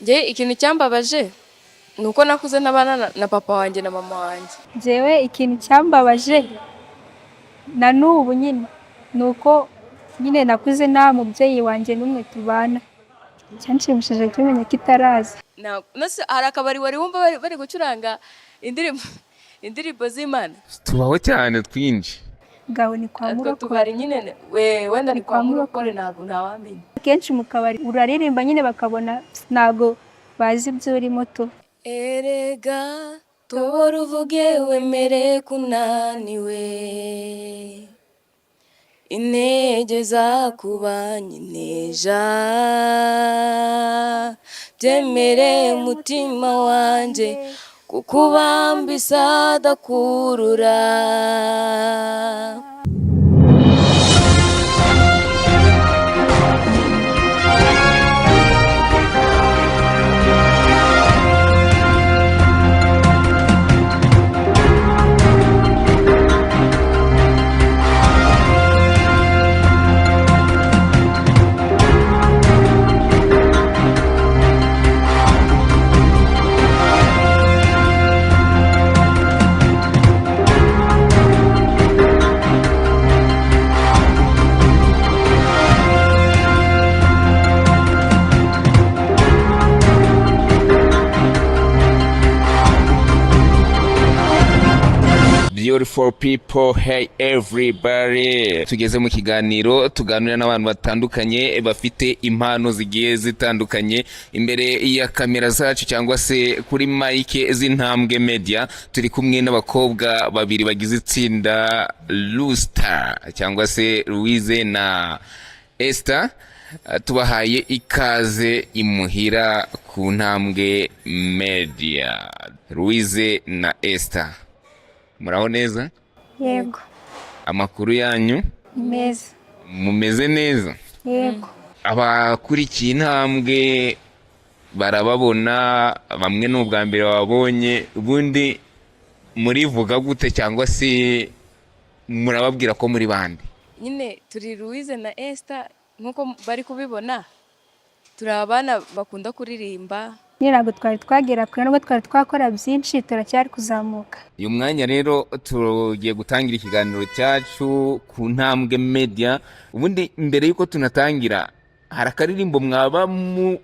Njye ikintu cyambabaje ni uko nakuze ntabana na papa wanjye na mama wanjye. Njyewe ikintu cyambabaje na n'ubu nyine ni uko nyine nakuze nta mubyeyi wanjye n'umwe tubana. Icyanshimishije kimenya ko itaraza. Nase hari akabari wari wumva bari gucuranga indirimbo z'Imana? Tubaho cyane twinshi. Ngaho ni kwa Utwo murokore. tubari nyine wenda ni Ni kwa kwa murokore, ntabwo ntawamenya. Akenshi mu kabari uraririmba nyine bakabona ntabwo bazi ibyo urimo tu. Erega tobora uvuge wemere kunaniwe, intege zakubanye inteja, byemere mutima wanjye kukubambisa adakurura. Beautiful people, hey everybody. Tugeze mu kiganiro tuganira n'abantu batandukanye bafite impano zigiye zitandukanye. Imbere ya kamera zacu cyangwa se kuri mike z'Intambwe Media, turi kumwe n'abakobwa babiri bagize itsinda Lusta cyangwa se Louise na Esther. Tubahaye ikaze imuhira ku Ntambwe Media. Louise na Esther, muraho neza? Yego. Amakuru yanyu? Ni meza. Mumeze neza? Yego. Abakurikiye Intambwe barababona, bamwe ni ubwa mbere babonye. Ubundi murivuga gute cyangwa se murababwira ko muri bande? Nyine turi Louise na Esther, nk'uko bari kubibona, turi abana bakunda kuririmba. Nyine ntabwo twari twagera kure, nubwo twari twakora byinshi, turacyari kuzamuka. Uyu mwanya rero tugiye gutangira ikiganiro cyacu ku Ntambwe Media. Ubundi mbere y'uko tunatangira, hari akaririmbo mwaba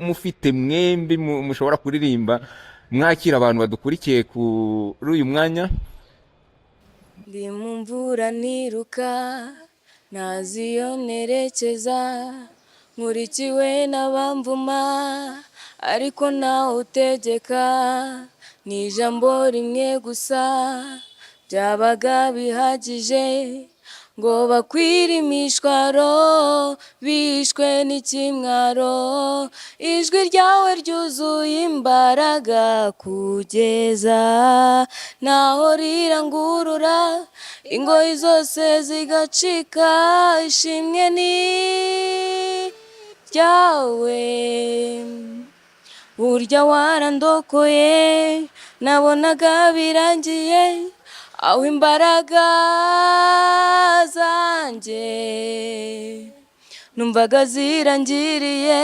mufite mwembi mushobora kuririmba mwakira abantu badukurikiye kuri uyu mwanya? Ndi mu mvura niruka, ntazi iyo nerekeza, nkurikiwe n'abamvuma, ariko nawe utegeka, ni ijambo rimwe gusa byabaga bihagije ngo bakwire imishwaro, bishwe n'ikimwaro. Ijwi ryawe ryuzuye imbaraga kugeza naho rirangurura, ingoyi zose zigacika. Ishimwe ni ryawe, burya warandokoye, nabonaga birangiye, aho imbaraga zanjye numvaga zirangiriye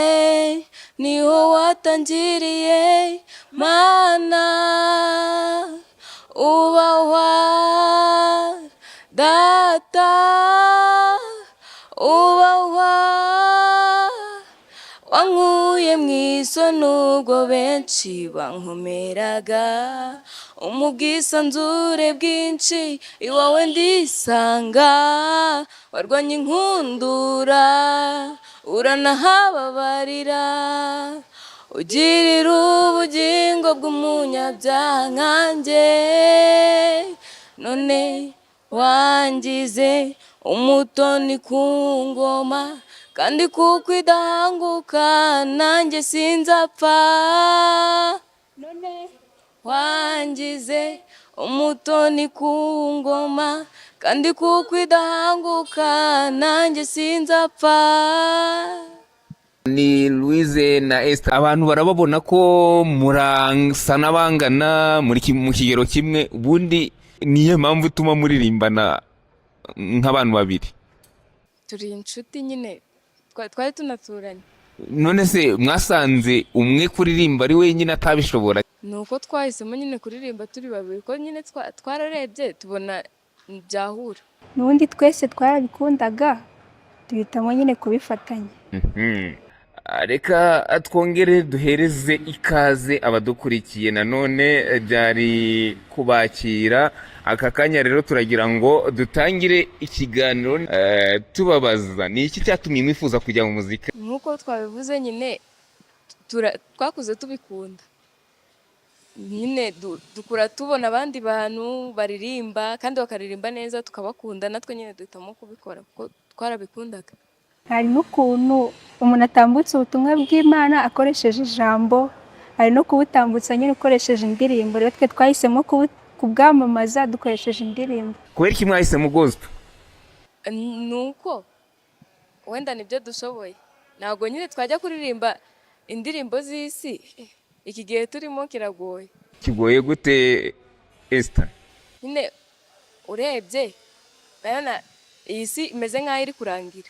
niho watangiriye. Mana ubahwa, Data ubahwa, wankuye mu isoni ubwo benshi bankomeraga, mu bwisanzure bwinshi iwawe ndisanga. Warwanya inkundura uranahababarira, ugirira ubugingo bw'umunyabyaha nkanjye. None wangize umutoni ku ngoma, kandi kuko idahanguka nanjye sinzapfa. None wangize umutoni ku ngoma, kandi kuko idahanguka nanjye sinzapfa. Ni Louise na Esther. Abantu barababona ko murasa n'abangana muri mu kigero kimwe. Ubundi niyo mpamvu ituma muririmbana nk'abantu babiri? Turi inshuti nyine, twari tunaturanye. None se mwasanze umwe kuririmba ari wenyine atabishobora? Ni uko twahisemo nyine kuririmba turi babiri, ko nyine twararebye tubona byahura. N'ubundi twese twarabikundaga, duhitamo nyine kubifatanya. Reka twongere duhereze ikaze abadukurikiye nanone, byari kubakira aka kanya. Rero turagira ngo dutangire ikiganiro, tubabaza ni iki cyatumye mwifuza kujya mu muzika? Nk'uko twabivuze nyine, twakuze tubikunda nyine, dukura tubona abandi bantu baririmba kandi bakaririmba neza, tukabakunda, natwe nyine duhitamo kubikora kuko twarabikundaga. Hari n'ukuntu umuntu atambutsa ubutumwa bw'Imana akoresheje ijambo, hari no kubutambutsa nyine ukoresheje indirimbo. Rero twe twahisemo kubwamamaza dukoresheje indirimbo. Kubera iki mwahisemo gospel? Ni uko wenda nibyo dushoboye. Ntabwo nyine twajya kuririmba indirimbo z'isi, iki gihe turimo kiragoye. Kigoye gute, Esther? Nyine urebye urabona iyi si imeze nk'aho iri kurangira.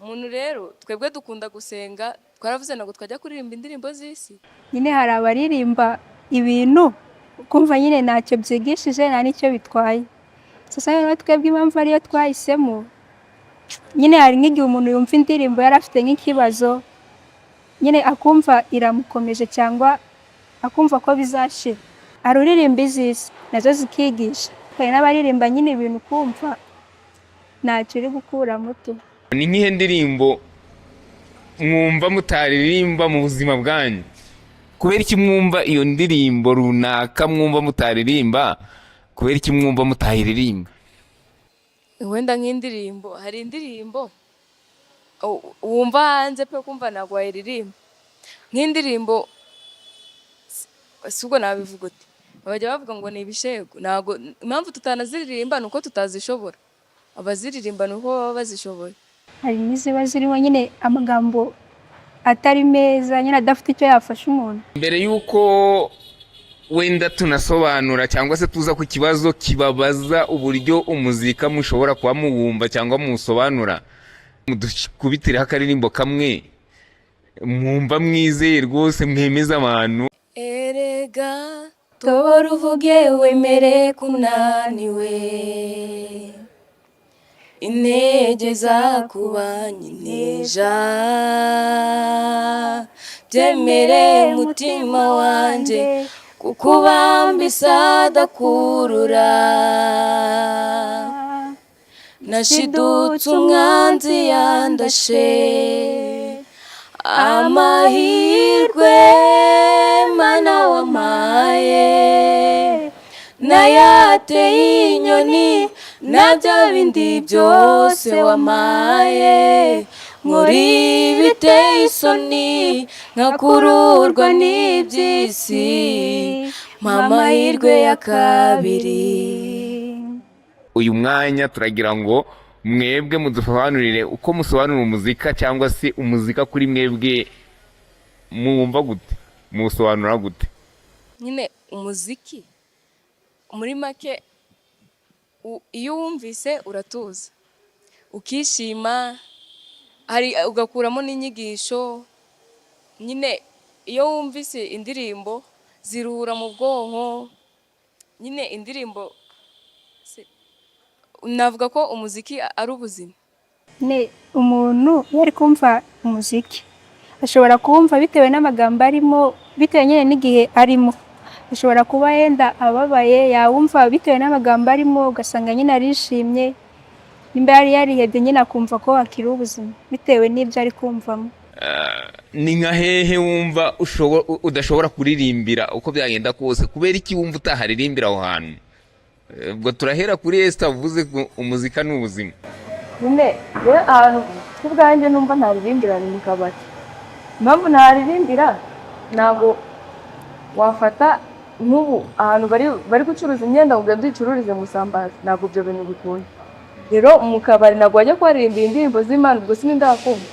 Umuntu rero, twebwe dukunda gusenga, twaravuze ntabwo twajya kuririmba indirimbo z'isi. Nyine hari abaririmba ibintu ukumva nyine ntacyo byigishije, nta n'icyo bitwaye. Sasa rero twebwe impamvu ariyo twahisemo, nyine hari nk'igihe umuntu yumva indirimbo yari afite nk'ikibazo, nyine akumva iramukomeje cyangwa akumva ko bizashira. Hari uririmba iz'isi nazo zikigisha, hari n'abaririmba nyine ibintu ukumva ntacyo uri gukuramo tu. Ni nk'ihe ndirimbo mwumva mutaririmba mu buzima bwanyu? Kubera iki mwumva iyo ndirimbo runaka mwumva mutaririmba? Kubera iki mwumva mutayiririmba? Wenda nk'indirimbo, hari indirimbo wumva hanze pe, kumva ntabwo wayiririmba. Nk'indirimbo si ubwo nabivuga ute, bajya bavuga ngo ni ibishego. Ntabwo, impamvu tutanaziririmba ni uko tutazishobora. Abaziririmba ni uko baba bazishoboye. Hari n'iziba zirimo nyine amagambo atari meza, nyine adafite icyo yafasha umuntu. Mbere y'uko wenda tunasobanura cyangwa se tuza ku kibazo kibabaza uburyo umuzika mushobora kuba muwumva cyangwa muwusobanura, mudukubitireho akaririmbo kamwe mwumva mwizeye rwose, mwemeza abantu. Erega tora uvuge, wemere kunaniwe, intege zakubanye inteja, byemere mutima wanjye, kuko ubambisa adakurura. Nashidutse umwanzi yandashe, amahirwe Mana wampaye nayateye inyoni, na bya bindi byose wampaye nkuri biteye isoni, nkakururwa n'iby'isi. Mpa amahirwe ya kabiri. Uyu mwanya turagira ngo mwebwe mudusobanurire uko musobanura umuzika, cyangwa se umuzika kuri mwebwe muwumva gute, muwusobanura gute? Nyine umuziki muri make, iyo uwumvise uratuza, ukishima, hari ugakuramo n'inyigisho. Nyine iyo wumvise indirimbo ziruhura mu bwonko. Nyine indirimbo navuga ko umuziki ari ubuzima. Ni umuntu iyo ari kumva umuziki ashobora kuwumva bitewe n'amagambo arimo, bitewe nyine n'igihe arimo. Ashobora kuba yenda ababaye, yawumva bitewe n'amagambo arimo ugasanga nyine arishimye. Nimba yari yarihebye, nyine akumva ko akiri ubuzima bitewe n'ibyo ari kumvamo. Ni nka hehe wumva udashobora kuririmbira uko byagenda kose? Kubera iki wumva utaharirimbira aho hantu? Ubwo turahera kuri Esther, uvuze ko umuzika ni ubuzima. Nyine rero ahantu ku bwanjye numva ntaririmbira ni mu kabari. Impamvu ntaririmbira, ntabwo wafata nk'ubu ahantu bari gucuruza imyenda ngo ugende uyicururize mu isambaza, ntabwo ibyo bintu bikunda. Rero mu kabari ntabwo wajya kuharirimbira indirimbo z'Imana, ubwo sindakumva.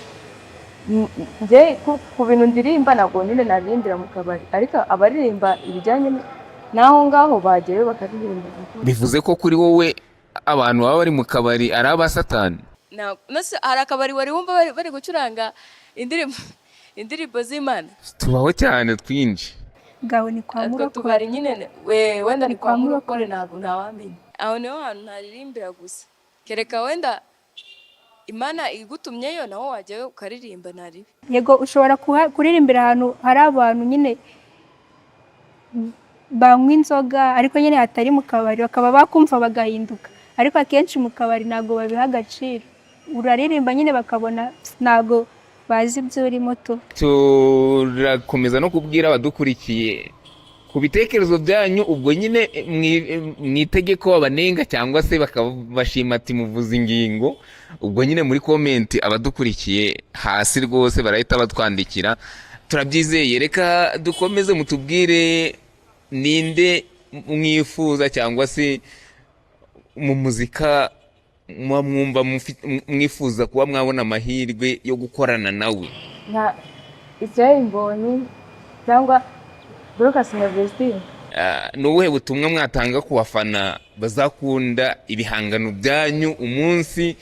Njye ku bintu ndirimba ntabwo nyine naririmbira mu kabari, ariko abaririmba ibijyanye n'aho ngaho bagerayo bakaririmba. Bivuze ko kuri wowe abantu baba bari mu kabari ari abasatani? Nase hari akabari wari wumva bari gucuranga indirimbo? Indirimbo z'Imana. Tubaho cyane twinshi. Ngaho ni kwa Utwo Murokore. tubari nyine wenda ni Ni kwa kwa Murokore, ntabwo ntawamenya. Aho niho hantu ntaririmbira gusa, kereka wenda Imana igutumyeyo, naho wajyayo ukaririmba, ntaribi. Yego, ushobora kuririmbira ahantu hari abantu nyine banywa inzoga, ariko nyine hatari mu kabari, bakaba bakumva bagahinduka. Ariko akenshi mu kabari ntabwo babiha agaciro. Uraririmba nyine bakabona ntabwo bazi ibyo urimo tu. Turakomeza no kubwira abadukurikiye ku bitekerezo byanyu, ubwo nyine mwitege ko babanenga cyangwa se bakabashima ati muvuze ingingo. Ubwo nyine muri comment abadukurikiye hasi rwose barahita batwandikira, turabyizeye. Reka dukomeze, mutubwire ninde mwifuza cyangwa se mu muzika muba mwumva mwifuza kuba mwabona amahirwe yo gukorana nawe. Nka Israel Mbonyi cyangwa Dorcas na Vestine. Ah, ni ubuhe butumwa mwatanga ku bafana bazakunda ibihangano byanyu umunsi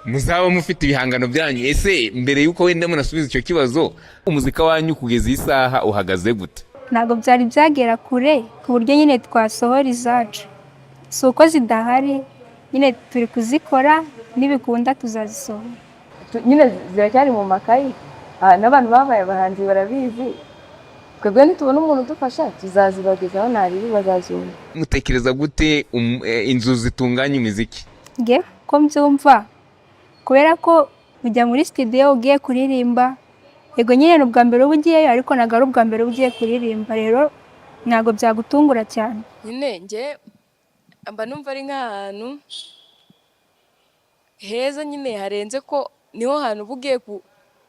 muzaba mufite ibihangano byanyu? Ese mbere y'uko wenda munasubiza icyo kibazo, umuzika wanyu kugeza iyi saha uhagaze gute? Ntabwo byari byagera kure ku buryo nyine twasohora izacu. Si uko zidahari, nyine turi kuzikora, nibikunda tuzazisohora. Nyine ziracyari mu makayi. Ah, n'abantu babaye abahanzi barabizi. Twebwe nitubona umuntu udufasha tuzazibagezaho, ntaribi bazazumva. Mutekereza gute inzu zitunganya imiziki? Nge ko mbyumva, kubera ko ujya muri studio ugiye kuririmba, yego nyine ni ubwa mbere uba ugiyeyo, ariko ntabwo ari ubwa mbere uba ugiye kuririmba, rero ntabwo byagutungura cyane. Nyine njye mba numva ari nk'ahantu heza nyine harenze, ko niho hantu uba ugiye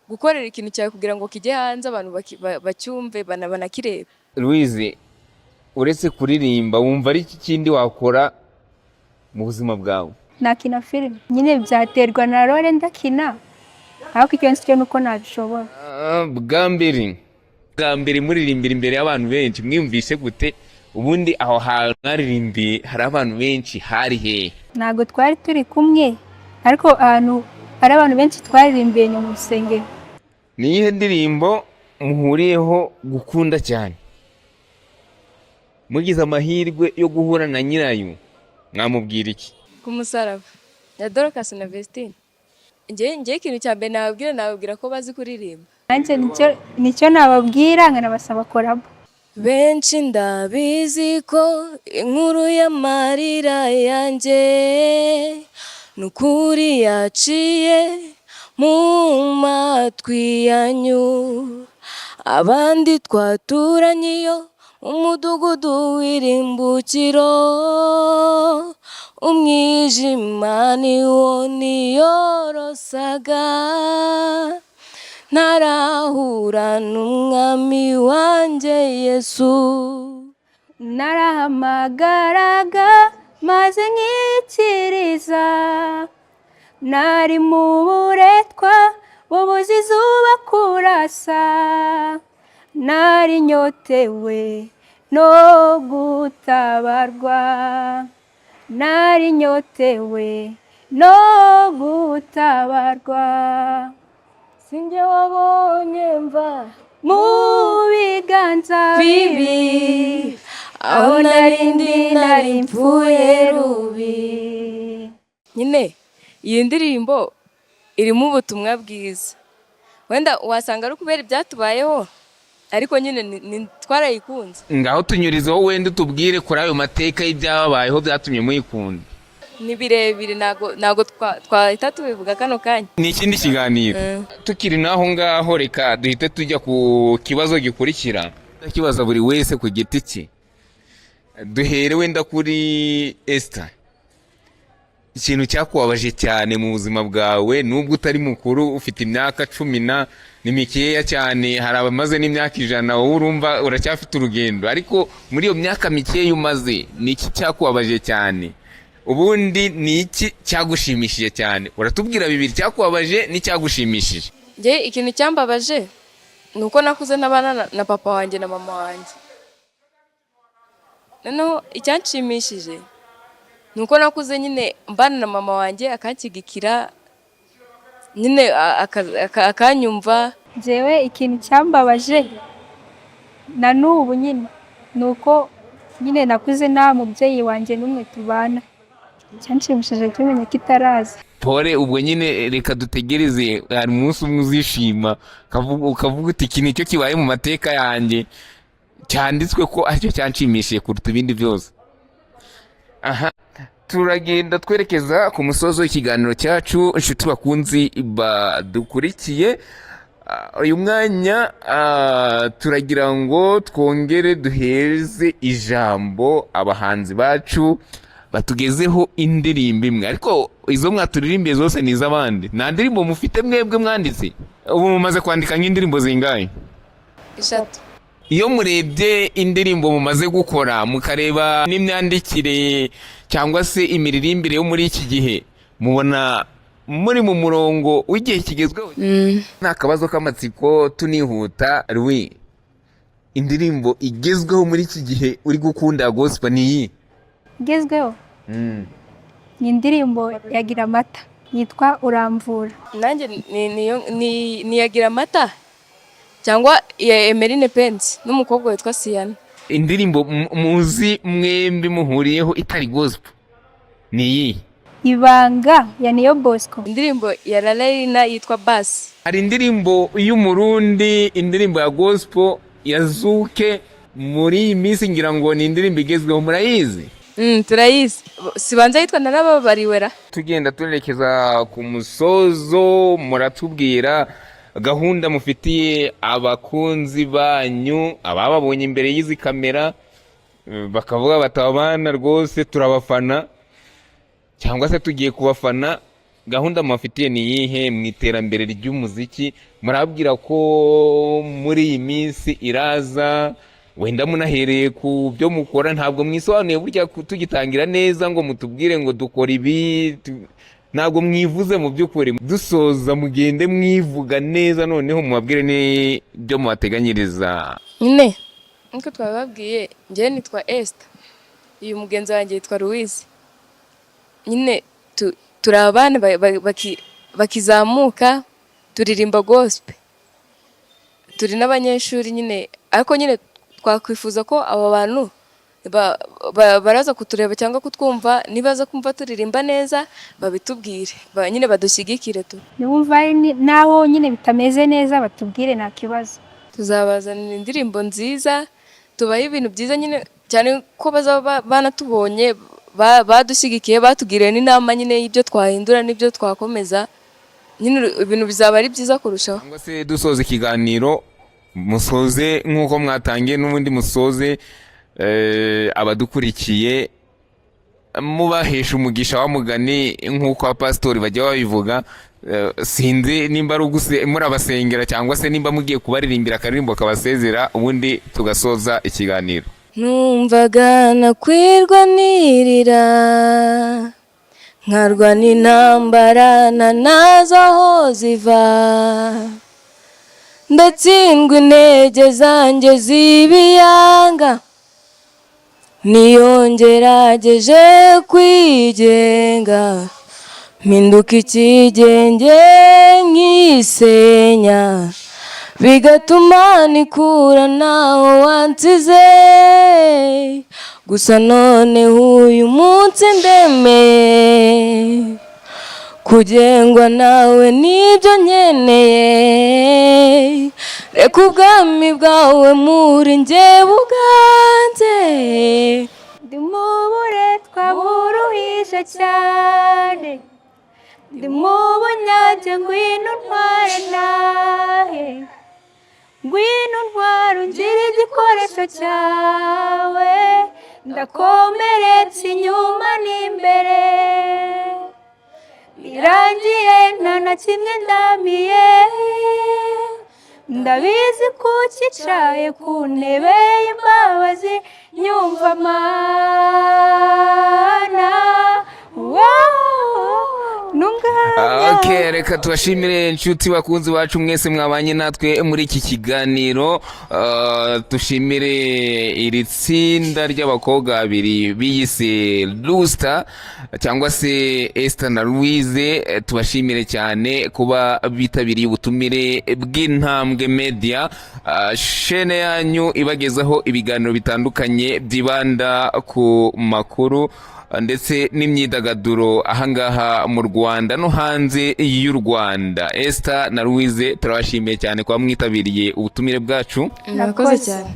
gukorera ikintu cyawe kugira ngo kijye hanze, abantu bacyumve, banakirebe. Louise, uretse kuririmba wumva ari iki kindi wakora mu buzima bwawe? Nakina filime nyine, byaterwa na role ndakina, ariko icyo nzi cyo ni uko nabishobora. Ah, bwa mbere muririmbira imbere y'abantu benshi mwiyumvishe gute? Ubundi aho hantu mwaririmbiye hari abantu benshi hari hehe? Ntabwo twari turi kumwe, ariko ahantu hari abantu benshi twaririmbiye ni mu rusengero. Ni iyihe ndirimbo muhuriyeho gukunda cyane? Mugize amahirwe yo guhura na nyirayo mwamubwira iki? Ku musaraba ya Dorcas na Vestine. Njye ikintu cya mbere nababwira ko bazi kuririmba. Nanjye nicyo nababwira, nkanabasaba collabo. Benshi ndabizi ko inkuru y'amarira yanjye nukuri yaciye mu matwi yanyu, abandi twaturanye iyo umudugudu w'irimbukiro, umwijima niwo niyorosaga, ntarahura n'umwami wanjye Yesu. Narahamagaraga maze nkikiriza, nari mu buretwa bubuze izuba kurasa, nari nyotewe no gutabarwa, nari nyotewe no gutabarwa. Sinjye wabonye mva mu biganza bibi, bibi, aho nari ndi nari mpfuye rubi. Nyine iyi ndirimbo irimo ubutumwa bwiza, wenda wasanga ari ukubera ibyatubayeho, ariko nyine twarayikunze. Ngaho tunyurizeho wenda utubwire kuri ayo mateka y'ibyababayeho byatumye muyikunda. Ni birebire, ntabwo twahita tubivuga kano kanya. Ni ikindi kiganiro. Tukiri n'aho ngaho, reka duhite tujya ku kibazo gikurikira, kibaza buri wese ku giti cye. Duhere wenda kuri Esther. Ikintu cyakubabaje cyane mu buzima bwawe, nubwo utari mukuru, ufite imyaka 10 na, ni mikeya cyane, hari abamaze n'imyaka 100, wowe urumva uracyafite urugendo, ariko muri iyo myaka mikeya umaze, ni iki cyakubabaje cyane? Ubundi ni iki cyagushimishije cyane? Uratubwira bibiri, cyakubabaje n'icyagushimishije. Njye ikintu cyambabaje ni uko nakuze ntabana na papa wanjye na mama wanjye. Noneho icyanshimishije ni uko nakuze nyine mbana na mama wanjye, akanshyigikira nyine, akanyumva. Njyewe ikintu cyambabaje na n'ubu nyine ni uko nyine nakuze nta mubyeyi wanjye n'umwe tubana. Cyanshimishije kimenya ko itaraza. Pole, ubwo nyine reka dutegereze, hari umunsi umwe uzishima ukavuga uti iki nicyo kibaye mu mateka yanjye cyanditswe ko aricyo cyanshimishije kuruta ibindi byose. Aha turagenda twerekeza ku musozo w'ikiganiro cyacu. Inshuti bakunzi badukurikiye, uyu mwanya turagira ngo twongere duhereze ijambo abahanzi bacu batugezeho indirimbo imwe, ariko izo mwaturirimbiye zose ni iz'abandi. Nta ndirimbo mufite mwebwe mwanditse? Ubu mumaze kwandika nk'indirimbo zingahe? 3. Iyo murebye indirimbo mumaze gukora, mukareba n'imyandikire cyangwa se imiririmbire yo muri iki gihe, mubona muri mu murongo w'igihe kigezweho? Ni akabazo k'amatsiko tunihuta. Louis, indirimbo igezweho muri iki gihe uri gukunda gospel ni iyi? Igezweho ni indirimbo ya Giramata yitwa Uramvura. Nanjye niyagira amata cyangwa iya Emeline Penzi n'umukobwa witwa Siyana. Indirimbo muzi mwembi muhuriyeho itari gospel ni iyi? Ibanga ya Niyo Bosco. Indirimbo ya Lalayina yitwa Basi. Hari indirimbo y'Umurundi, indirimbo ya gospel ya Zuke muri iyi minsi, ngira ngo ni indirimbo igezweho, murayizi? Turayizi, sibanza yitwa Narababariwera. Tugenda turerekeza ku musozo, muratubwira gahunda mufitiye abakunzi banyu, abababonye imbere y'izi kamera bakavuga bati abana rwose turabafana cyangwa se tugiye kubafana. Gahunda mubafitiye ni iyihe mu iterambere ry'umuziki? Murabwira ko muri iyi minsi iraza, wenda munahereye ku byo mukora. Ntabwo mwisobanuye burya tugitangira neza ngo mutubwire ngo dukora ibi, ntabwo mwivuze mu by'ukuri. Dusoza mugende mwivuga neza, noneho mubabwire n'ibyo mubateganyiriza. Nyine nk'uko twabibabwiye, njyewe nitwa Esther, uyu mugenzi wanjye yitwa Louise. Nyine turi abana bakizamuka, turirimba gospel, turi n'abanyeshuri nyine, ariko nyine twakwifuza ko aba bantu baraza kutureba cyangwa kutwumva, nibaza kumva turirimba neza babitubwire, nyine badushyigikire tu. Niwumva ari naho nyine bitameze neza batubwire, nta kibazo. Tuzabazanira indirimbo nziza, tubahe ibintu byiza nyine, cyane ko bazaba banatubonye, badushyigikiye, batugiriye n'inama nyine y'ibyo twahindura n'ibyo twakomeza, nyine ibintu bizaba ari byiza kurushaho. Cyangwa se dusoza ikiganiro, musoze nk'uko mwatangiye n'ubundi, musoze abadukurikiye mubahesha umugisha wa mugani nk'uko abapasitori bajya babivuga. Sinzi nimba ari murabasengera cyangwa se nimba mugiye kubaririmbira akaririmbo kabasezera, ubundi tugasoza ikiganiro. Numvaga nakwirwa nirira, nkarwana intambara ntanazi aho ziva, ndatsindwa intege zanjye z'ibiyanga, niyo ngerageje kwigenga mpinduka ikigenge nkisenya, bigatuma nikura ntaho wansize. Gusa noneho uyu munsi ndemeye kugengwa nawe, nibyo nkeneye. Reka ubwami bwawe muri njye buganze. Ndi mu buretwa buruhije cyane, ndi mu bunyage, ngwino untware ntahe, ngwino untware ungire igikoresho cyawe, ndakomeretse inyuma n'imbere, birangiye nta na kimwe ndamiye, ndabizi ko ucyicaye ku ntebe y'imbabazi, nyumva Mana. Okay, reka tubashimire inshuti bakunzi bacu mwese mwabanye natwe muri iki kiganiro. Dushimire iri tsinda ry'abakobwa babiri biyise Lusta cyangwa se Esther na Louise. Tubashimire cyane kuba bitabiriye ubutumire bw'Intambwe Media, shene yanyu ibagezaho ibiganiro bitandukanye byibanda ku makuru ndetse n'imyidagaduro ahangaha mu Rwanda no hanze y'u Rwanda. Esther na Louise, turabashimiye cyane kuba mwitabiriye ubutumire bwacu. Murakoze cyane.